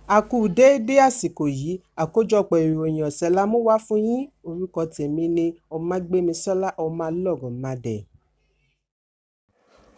A kú déédé àsìkò yìí. Àkójọpọ̀ ìròyìn ọ̀sẹ̀ la mú wá fún yín. Orúkọ tèmi ni Ọmágbémisọ́lá Ọmọlọ́rọ̀mádé.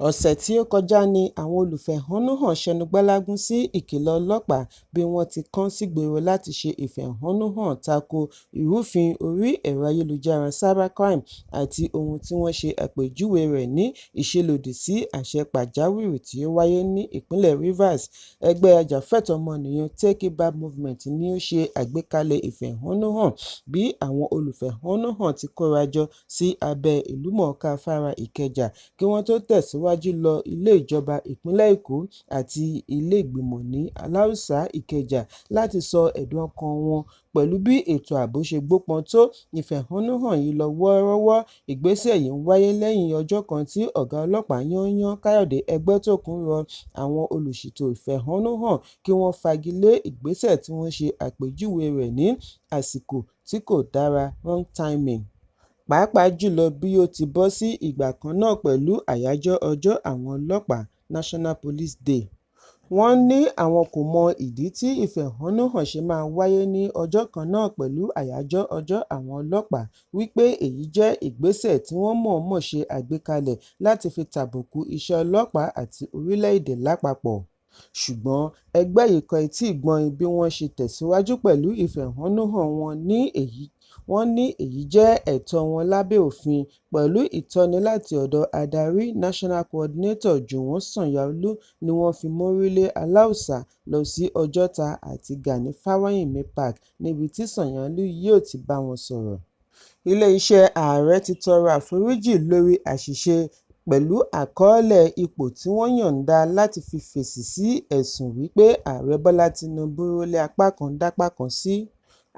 Ọ̀sẹ̀ tí ó kọjá ní àwọn olùfẹ̀hónúhàn ṣẹnugbálágún sí ìkìlọ̀ ọlọ́pàá bí wọ́n ti kán sígboro láti ṣe ìfẹ̀hónúhàn tako ìrúfin orí ẹ̀rọ ayélujára cybercrime àti ohun tí wọ́n ṣe àpèjúwe rẹ̀ ní ìṣelòdì sí àṣẹ pàjáwìrì tí ó wáyé ní ìpínlẹ̀ Rivers. Ẹgbẹ́ ajàfẹ́tọ̀ọ́ ọmọnìyàn Take It Back Movement ni ó ṣe àgbékalẹ̀ ìfẹ̀hónúhàn bí àwọn olùfẹ̀hónúhàn ti kórajọ sí abẹ́ ìlúmọ̀ọ́ká afárá Ìkẹjà kí wọ́n tó tẹ̀síwájú lọ ilé ìjọba ìpínlẹ̀ Èkó àti ilé ìgbìmọ̀ ní Aláùsá, Ìkẹjà láti sọ ẹ̀dùn ọkàn wọn pẹ̀lú bí ètò ààbò ṣe gbópọn tó. Ìfẹ̀hónúhàn yìí lọ wọ́ọ́rọ́wọ́. Ìgbésẹ̀ yìí ń wáyé lẹ́yìn ọjọ́ kan tí ọ̀gá ọlọ́pàá yányán Káyọ̀dé Ẹgbẹ́tókun rọ àwọn olùṣètò ìfẹ̀hónúhàn kí wọ́n fagilé ìgbésẹ̀ tí wọ́n ṣe àpèjúwe rẹ̀ ní àsìkò tí kò dára (wrong timing), pàápàá jùlọ bí ó ti bọ́ sí ìgbà kan náà pẹ̀lú Àyájọ́ Ọjọ́ Àwọn Ọlọ́pàá (National Police Day). Wọ́n ní àwọn kò mọ ìdí tí ìfẹ̀hónúhàn ṣe máa wáyé ní ọjọ́ kan náà pẹ̀lú Àyájọ́ Ọjọ́ Àwọn Ọlọ́pàá, wípé èyí jẹ́ ìgbésẹ̀ tí wọ́n mọ̀ọ́mọ̀ ṣe àgbékalẹ̀ láti fi tàbùkù iṣẹ́ ọlọ́pàá àti orílẹ̀-èdè lápapọ̀. Ṣùgbọ́n ẹgbẹ́ yìí kọ etí ìgbọ́yín bí wọ́n ṣe tẹ̀síwájú pẹ̀lú ìfẹ̀hónúhàn wọn. Wọ́n ní èyí jẹ́ ẹ̀tọ́ wọn lábẹ́ òfin. Pẹ̀lú ìtọ́ni láti ọ̀dọ̀ adarí (National Coordinator) Juwon Sanyaolu ni wọ́n fi mórí lé Aláùsá lọ sí Ọjọ́ta àti Gani Fáwẹ́hìnmí Park níbi tí Sanyaolu yóò ti bá wọn sọ̀rọ̀. Ilé-iṣẹ́ Ààrẹ ti tọrọ àforíjì lórí àṣìṣe pẹ̀lú àkọọ́lẹ̀ ipò tí wọ́n yọ̀ǹda láti fi fèsì sí ẹ̀sùn wípé Ààrẹ Bọ́lá Tinubu rólé apá kan dápá kan sí.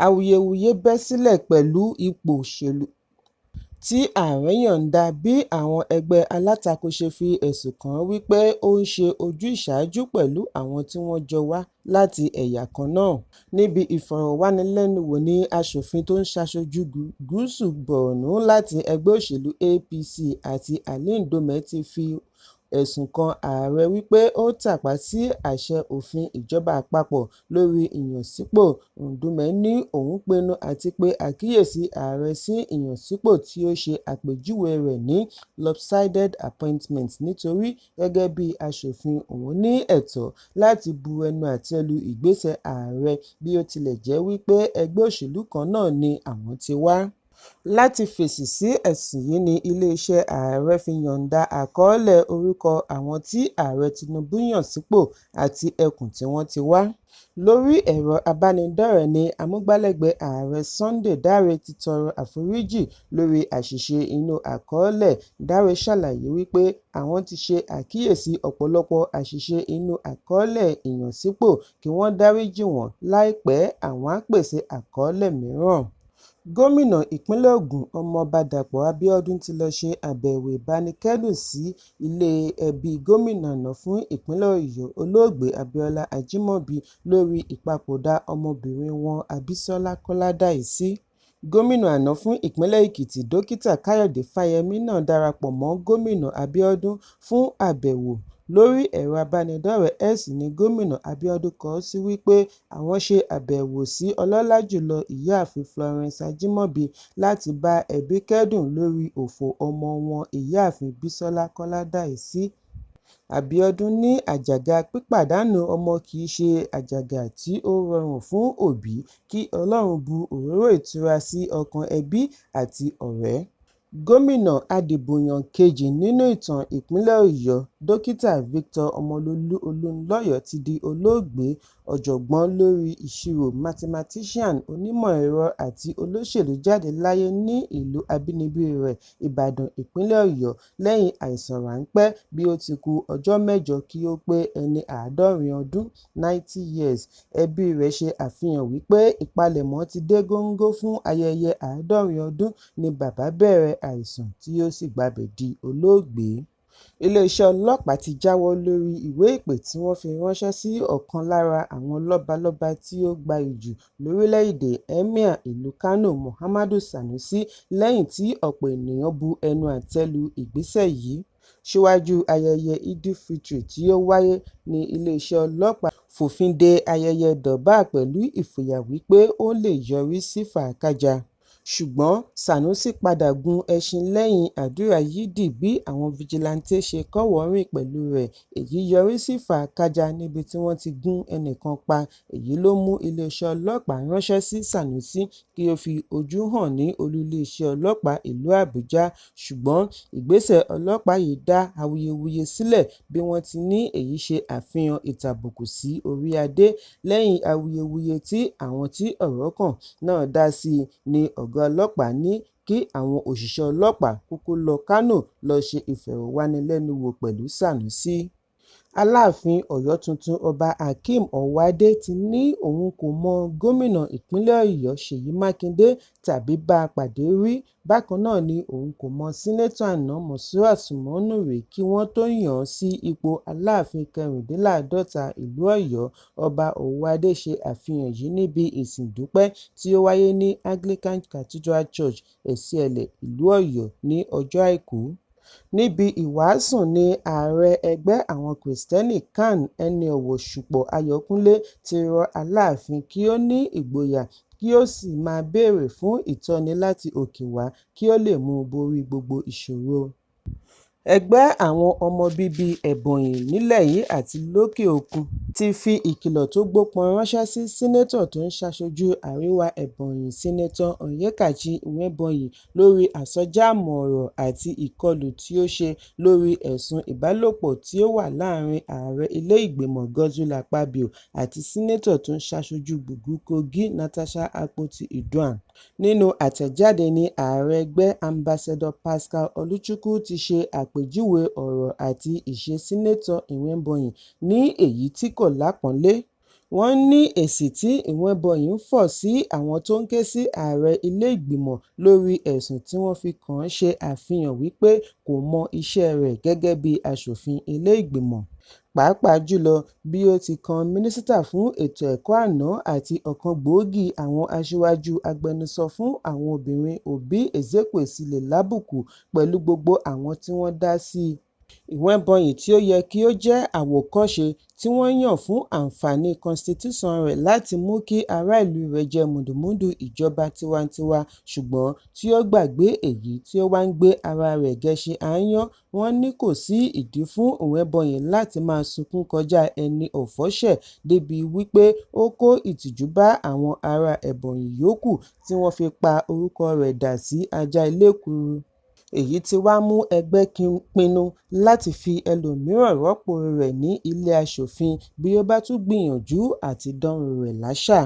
Awuyewuye bẹ́ sílẹ̀ pẹ̀lú ipò òṣèlú tí ààrẹ yọ̀ǹda bí àwọn ẹgbẹ́ alátakò ṣe fi ẹ̀sùn kàn án wípé ó ń ṣe ojúsàájú pẹ̀lú àwọn tí wọ́n jọ wá láti ẹ̀yà kan náà. Níbi ìfọ̀rọ̀wánilẹ́nuwò ní aṣòfin tó ń ṣaṣojú gúúsù Borno láti ẹgbẹ́ òṣèlú APC àti Ali Ndume ti fi ẹ̀sùn kan ààrẹ wípé ó tàpá sí àṣẹ òfin ìjọba àpapọ̀ lórí ìyànsípò. Ndume ní òun pinnu àti pe àkíyèsí ààrẹ sí ìyànsípò tí ó ṣe àpèjúwe rẹ̀ ní "lopsided appointment" nítorí gẹ́gẹ́ bí aṣòfin òun ní ẹ̀tọ́ láti bu ẹnu àtẹ́ lu ìgbésẹ̀ ààrẹ bí ó tilẹ̀ jẹ́ wípé ẹgbẹ́ òṣèlú kan náà ni àwọn ti wá. Láti fèsì sí ẹ̀sùn yìí ní ilé-iṣẹ́ ààrẹ fi yọ̀ǹda àkọọ́lẹ̀ orúkọ àwọn tí Ààrẹ Tinubu yàn sípò àti ẹkùn tí wọ́n ti wá. Lórí ẹ̀rọ abánidọ́rẹ̀ẹ́ ní amúgbálẹ́gbẹ̀ẹ́ ààrẹ Sunday Dare ti tọrọ àforíjì lórí àṣìṣe inú àkọọ́lẹ̀. Dare ṣàlàyé wípé àwọn ti ṣe àkíyèsí ọ̀pọ̀lọpọ̀ àṣìṣe inú àkọọ́lẹ̀ ìyànsípò kí wọ́n dáríjì wọ́n, láìpẹ́ àwọn á pèsè àkọọ́lẹ̀ mìíràn. Gómìnà ìpínlẹ̀ Ògùn Ọmọọba Dàpọ̀ Abíọ́dún ti lọ ṣe àbẹ̀wò ìbánikẹ́dùn sí ilé ẹbí gómìnà àná fún ìpínlẹ̀ Ọ̀yọ́ Olóògbé Abíọ́lá Ajímọ̀bí lórí ìpapòdà ọmọbìnrin wọn Abísọ́lá Kọ́ládàísí. Gómìnà àná fún ìpínlẹ̀ Èkìtì Dókítà Káyọ̀dé Fáyẹmí náà darapọ̀ mọ́ Gómìnà Abíọ́dún fún àbẹ̀wò. Lórí ẹ̀rọ abánidọ́rẹ̀ẹ́ X ní Gómìnà Abíọ́dún kọ sí wípé àwọn ṣe àbẹ̀wò sí Ọlọ́lá Jùlọ Ìyáàfin Florence Ajímọ̀bí láti bá ẹbí kẹ́dùn lórí òfò ọmọ wọn Ìyáàfin Bísọ́lá Kọ́ládàísí. Abíọ́dún ní àjàgà pípàdánù ọmọ kì í ṣe àjàgà tí ó rọrùn fún òbí, kí Ọlọ́run bu òróró ìtura sí ọkàn ẹbí àti ọ̀rẹ́. Gómìnà adìbòyàn kejì nínú ìtàn ìpínlẹ̀ Ọ̀yọ́ Dókítà Victor Ọmọlólú Olúnlọ́yọ̀ ti di olóògbé. Ọ̀jọ̀gbọ́n lórí ìṣirò (mathematician), onímọ̀-ẹ̀rọ àti olóṣèlú jáde láyé ní ìlú abínibí rẹ̀ Ìbàdàn, ìpínlẹ̀ Ọ̀yọ́ lẹ́yìn àìsàn ráńpẹ́ bí ó ti ku ọjọ́ mẹ́jọ kí ó pé ẹni 70 ọdún (90 years). Ẹbí rẹ̀ ṣe àfihàn wípé ìpalẹ̀mọ́ ti dé góńgó fún ayẹyẹ 70 ọdún ni bàbá bẹ̀rẹ̀ àìsàn tí ó sì gbabẹ̀ di olóògbé. Iléeṣẹ́ ọlọ́pàá ti jáwọ́ lórí ìwé ìpè tí wọ́n fi ránṣẹ́ sí ọ̀kan lára àwọn lọ́balọ́ba tí ó gbayì jù lórílẹ̀-èdè, Emir ìlú Kano Muhammadu Sanusi, lẹ́yìn tí ọ̀pọ̀ ènìyàn bu ẹnu àtẹ́ lu ìgbésẹ̀ yìí. Síwájú ayẹyẹ Eid-ul-Fitr tí ó wáyé ní iléeṣẹ́ ọlọ́pàá fòfin de ayẹyẹ Durbar pẹ̀lú ìfòyà wípé ó lè yọrí sí fàákájàa. Ṣùgbọ́n Sanusi padà gun ẹṣin lẹ́yìn àdúrà Yídì bí àwọn fijilantànté ṣe kọ́wọ̀ọ́-rìn pẹ̀lú rẹ̀. Èyí yọrí sí fàákájàa níbi tí wọ́n ti gún ẹnìkan pa. Èyí ló mú iléeṣẹ́ ọlọ́pàá ránṣẹ́ sí Sanusi kí ó fi ojú hàn ní olú iléeṣẹ́ ọlọ́pàá ìlú Àbújá. Ṣùgbọ́n ìgbésẹ̀ ọlọ́pàá yìí dá awuyewuye sílẹ̀ bí wọ́n ti ní èyí ṣe àfihàn ìtàbùkù sí orí adé. Lẹ́yìn awuyewuye tí àwọn tí ọ̀rọ̀ kàn náà dá sí i ní ọ̀gá ọlọ́pàá ní kí àwọn òṣìṣẹ́ ọlọ́pàá kúkú lọ Kánò lọ ṣe ìfọ̀rọ̀wánilẹ́nuwò pẹ̀lú Sanusi. Aláàfin Ọ̀yọ́ tuntun Ọba Hakeem Ọwọ́adé ti ní òun kò mọ gómìnà ìpínlẹ̀ Ọ̀yọ́ Ṣèyí Mákindé tàbí bá a pàdé rí. Bákan náà ni òun kò mọ Sẹ́nẹ́tọ̀ àná Monsura Sunmonu rí kí wọ́n tó yàn án sí ipò Aláàfin kẹrìndínláàdọ́ta ìlú Ọ̀yọ́. Ọba Ọwọ́adé ṣe àfihàn yìí níbi ìsìn ìdúpẹ́ tí ó wáyé ní Anglican Cathedral Church, Ẹ̀sìnẹ̀lẹ̀, ìlú Ọ̀yọ́ ní ọjọ́ Àìkú. Níbi ìwàásù ní ààrẹ ẹgbẹ́ àwọn Kìrìsìtẹ́nì CAN Ẹni-ọ̀wọ̀ Ṣùpọ̀ Ayọ̀kúnlé ti rọ Aláàfin kí ó ní ìgboyà kí ó sì máa béèrè fún ìtọ́ni láti òkè wá kí ó lè mú un borí gbogbo ìṣòro. Ẹgbẹ́ àwọn ọmọ bíbí Ebonyi nílẹ̀ yìí àti lókè òkun ti fi ìkìlọ̀ tó gbópọn ránṣẹ́ sí Sẹ́nẹ́tọ̀ tó ń ṣaṣojú Àríwá Ebonyi Sẹ́nẹ́tọ̀ Onyekachi Nwebonyi lórí àsọjáàmù ọ̀rọ̀ àti ìkọlù tí ó ṣe lórí ẹ̀sùn ìbálòpọ̀ tí ó wà láàárín Ààrẹ ilé ìgbìmọ̀ Godswill Akpabio àti Sẹ́nẹ́tọ̀ tó ń ṣaṣojú gbùngbùn Kogi Natasha Akpoti-Uduaghan. Nínú àtẹ̀jáde ní ààrẹ ẹgbẹ́ Ambassador Pascal Oluchukwu ti ṣe àpèjúwe ọ̀rọ̀ àti ìṣe Sẹ́nẹ́tọ̀ Nwebonyi ní èyí tí kò lápọnlé. Wọ́n ní èsì tí Nwebonyi fọ̀ sí àwọn tó ń ké sí ààrẹ ilé ìgbìmọ̀ lórí ẹ̀sùn tí wọ́n fi kàn án ṣe àfihàn wípé kò mọ iṣẹ́ rẹ̀ gẹ́gẹ́ bí aṣòfin ilé ìgbìmọ̀. Pàápàá jùlọ bí ó ti kan Mínísítà fún ètò ẹ̀kọ́ àná àti ọ̀kan gbòógì àwọn aṣíwájú agbẹnusọ fún àwọn obìnrin Oby Ezekwesili lábùkù pẹ̀lú gbogbo àwọn tí wọ́n dá sí i. Nwebonyi tí ó yẹ kí ó jẹ́ àwòkọ́ṣe tí wọ́n yàn fún àǹfààní kọ́nsitúsàn rẹ̀ láti mú kí ará ìlú rẹ̀ jẹ mùdùnmúdùn ìjọba tiwantiwa ṣùgbọ́n tí ó gbàgbé èyí tí ó wá ń gbé ara rẹ̀ gẹṣin aáyán. Wọ́n ní kò sí ìdí fún Nwebonyi láti máa sunkún kọjá ẹni ọ̀fọ̀ ṣẹ̀ débìí wípé ó kó ìtìjú bá àwọn ará Ebonyi yòókù tí wọ́n fi pa orúkọ rẹ̀ dà sí ajá elékùrú. Èyí tí wá mú ẹgbẹ́ pinnu láti fi ẹlòmíràn rọ́pò rẹ̀ ní ilé aṣòfin bí ó bá tún gbìyànjú àti dánrú rẹ̀ láṣà.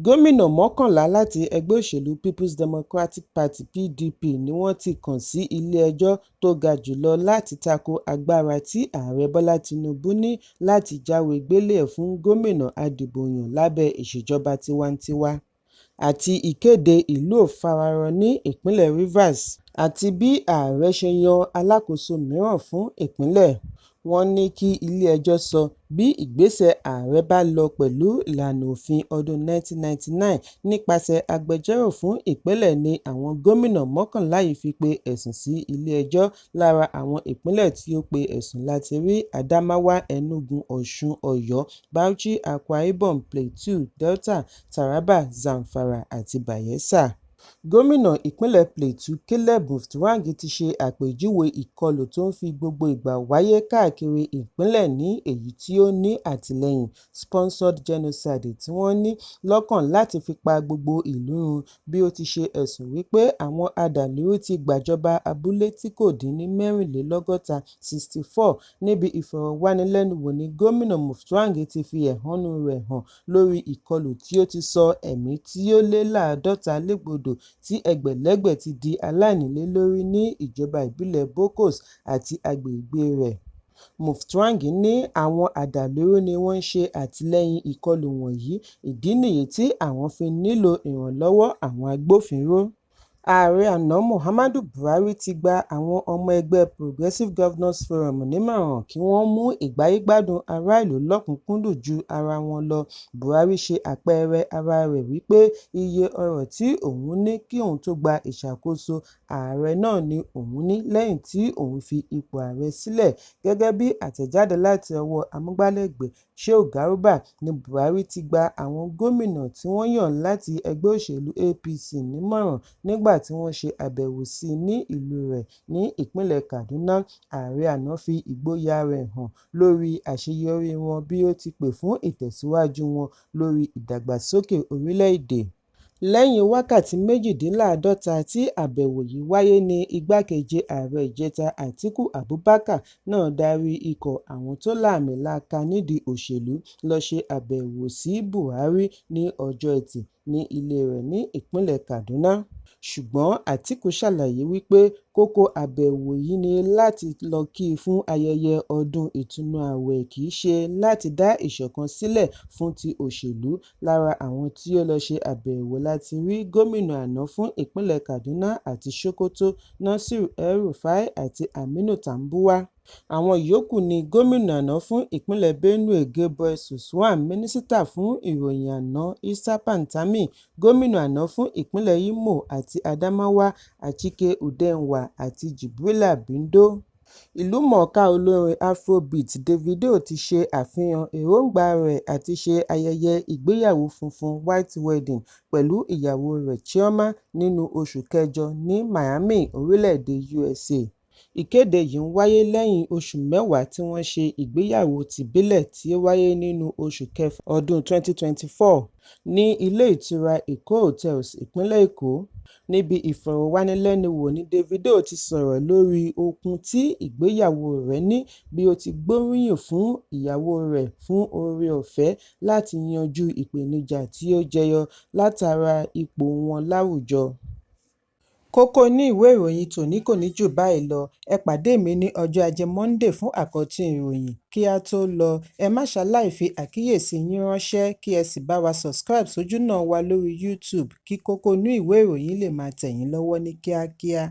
Gómìnà 11 láti ẹgbẹ́ òṣèlú Peoples Democratic Party (PDP) ni wọ́n ti kàn sí ilé-ẹjọ́ tó ga jù lọ láti tako agbára tí Ààrẹ Bọ́lá Tinubu ní láti jáwé gbélé ẹ̀ fún gómìnà adìbòyàn lábẹ́ ìṣèjọba tiwantiwa. Àti ìkéde ìlú ò fararọ ní ìpínlẹ̀ Rivers àti bí ààrẹ ṣe yan alákòóso mìíràn fún ìpínlẹ̀. Wọ́n ní kí ilé-ẹjọ́ sọ bí ìgbésẹ̀ ààrẹ bá lọ pẹ̀lú ìlànà òfin ọdún 1999. Nípasẹ̀ agbẹjọ́rò fún ìpínlẹ̀ ní àwọn gómìnà 11 yìí fi pe ẹ̀sùn sí ilé-ẹjọ́. Lára àwọn ìpínlẹ̀ tí ó pe ẹ̀sùn láti rí Adamawa, Enugu, Ọ̀ṣun, Ọ̀yọ́, Bauchi, Akwa Ibom, Plateau, Delta, Taraba, Zamfara àti Bayelsa. Gómìnà ìpínlẹ̀ Plateau Caleb Mutfwang ti ṣe àpèjúwe ìkọlù tó ń fi gbogbo ìgbà wáyé káàkiri ìpínlẹ̀ ní èyí tí ó ní àtìlẹ́yìn “sponsored genocide” tí wọ́n ní lọ́kàn láti fi pa gbogbo ìlú run, bí ó ti ṣe ẹ̀sùn wípé àwọn adàlúrú ti gbàjọba abúlé tí kò dín ní 64 64. Níbi ìfọ̀rọ̀wánilẹ́nuwò ní Gómìnà Mutfwang ti fi ẹ̀hónú rẹ̀ hàn lórí ìkọlù tí ó ti sọ ẹ̀mí tí ó lé 50 légbodò tí ẹgbẹ̀lẹ́gbẹ̀ ti di aláìnílé lórí ní ìjọba ìbílẹ̀ Bokkos àti agbègbèe rẹ̀. Mutfwang ní àwọn adàlúrú ni wọ́n ń ṣe àtìlẹ́yìn ìkọlù wọ̀nyí, ìdí nìyí tí àwọn fi nílò ìrànlọ́wọ́ àwọn agbófinró. Ààrẹ àná Muhammadu Buhari ti gba àwọn ọmọ ẹgbẹ́ Progressive Governors Forum nímọ̀ràn kí wọ́n mú ìgbáyégbádùn aráàlú lọ́kùn-ún-kúndùn ju ara wọn lọ. Buhari ṣe àpẹẹrẹ ara rẹ̀ wí pé iye ọrọ̀ tí òun ní kí òun tó gba ìṣàkóso ààrẹ náà ni òun ní lẹ́yìn tí òun fi ipò ààrẹ sílẹ̀. Gẹ́gẹ́ bí àtẹ̀jáde láti ọwọ́ amúgbálẹ́gbẹ̀ẹ́ Shehu Garba ní Buhari ti gba àwọn gómìnà tí wọ́n yàn láti ẹgbẹ́ òṣèlú APC nímọ̀ràn nígbà tí wọ́n ṣe àbẹ̀wò sí i ní ìlú rẹ̀ ní ìpínlẹ̀ Kaduna. Ààrẹ àná fi ìgboyà rẹ̀ hàn lórí àṣeyọrí wọn bí ó ti pè fún ìtẹ̀síwájú wọn lórí ìdàgbàsókè orílẹ̀-èdè. Lẹ́yìn wákàtí 48 tí àbẹ̀wò yìí wáyé ní igbákejì ààrẹ ìjẹta Atiku Abubakar náà darí ikọ̀ àwọn tó láàmìlàaka nídìí òṣèlú lọ ṣe àbẹ̀wò sí Buhari ní ọjọ́ Ẹtì ní ilé rẹ̀ ní ìpínlẹ̀ Kaduna. Ṣùgbọ́n Atiku ṣàlàyé wípé kókó àbẹ̀wò yìí ni láti lọ kí i fún ayẹyẹ ọdún Ìtúnu Ààwẹ̀, kì í ṣe láti dá ìṣọ̀kan sílẹ̀ fún ti òṣèlú. Lára àwọn tí ó lọ ṣe àbẹ̀wò la ti rí gómìnà àná fún ìpínlẹ̀ Kaduna àti Sokoto Nasir El-Rufai àti Aminu Tambuwal. Àwọn yòókù ni gómìnà àná fún ìpínlẹ̀ Benue Gabriel Suswam, mínísítà fún ìròyìn àná Isa Pantami, gómìnà àná fún ìpínlẹ̀ Imo àti Adamawa Achike Udenwa àti Jubrila Bindow. Ìlúmọ̀ọ́ká olórin Afrobeat Davido ti ṣe àfihàn èròǹgbà rẹ̀ àti ṣe ayẹyẹ ìgbéyàwó funfun (white wedding) pẹ̀lú ìyàwó rẹ̀ Chioma nínú oṣù kẹjọ ní Miami, orílẹ̀-èdè USA. Ìkéde yìí ń wáyé lẹ́yìn oṣù mẹ́wàá tí wọ́n ṣe ìgbéyàwó tìbílẹ̀ tí ó wáyé nínú oṣù kẹfà ọdún 2024 ní ilé-ìtura Eko Hotels, ìpínlẹ̀ Èkó. Níbi ìfọ̀rọ̀wánilẹ́nuwò ní Davido ti sọ̀rọ̀ lórí okun tí ìgbéyàwó rẹ̀ ní bí ó ti gbóríyìn fún ìyàwó rẹ̀ fún oore-ọ̀fẹ́ láti yanjú ìpèníjà tí ó jẹyọ látara ipò wọn láwùjọ. Kókó inú ìwé ìròyìn tòní kò ní jù báyìí lọ. Ẹ pàdé mi ní ọjọ́ Ajé Monday fún àkọ́tún ìròyìn. Kí á tó lọ, ẹ má ṣaláì fi àkíyèsí yín ránṣẹ́ kí ẹ sì bá wa subscribe sójúnà wa lórí YouTube kí kókó inú ìwé ìròyìn lè máa tẹ̀ yín lọ́wọ́ ní kíákíá.